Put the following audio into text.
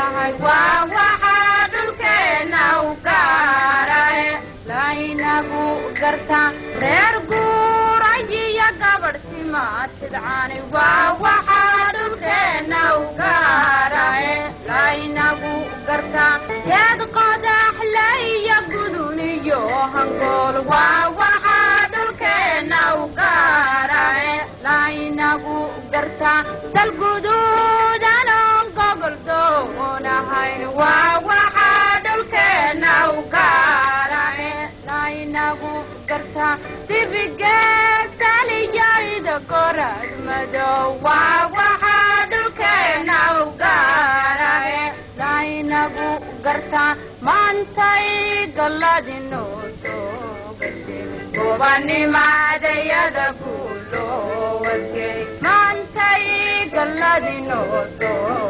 tahay waa waxaa dhulkeenna u gaarae laynagu gartaa reer guurayiyo gabadh simaatidcaani waa waxaa dhulkeenna u gaarae laynagu gartaa geed qodaxlaiyo gudun iyo hangool waa waxaa dhulkeenna u gaarae laynagu gartaa dalguduudanon gobol doonahayn waa waxaa dhulkeenna u gaarae laynagu gartaa dibigeesaliyayda gorad madow waa waxaa dhulkeenna u gaarae laynagu gartaa maantay galladinoo soo gashay gobanimadayada guuloo wadkey maantay galladinoo soo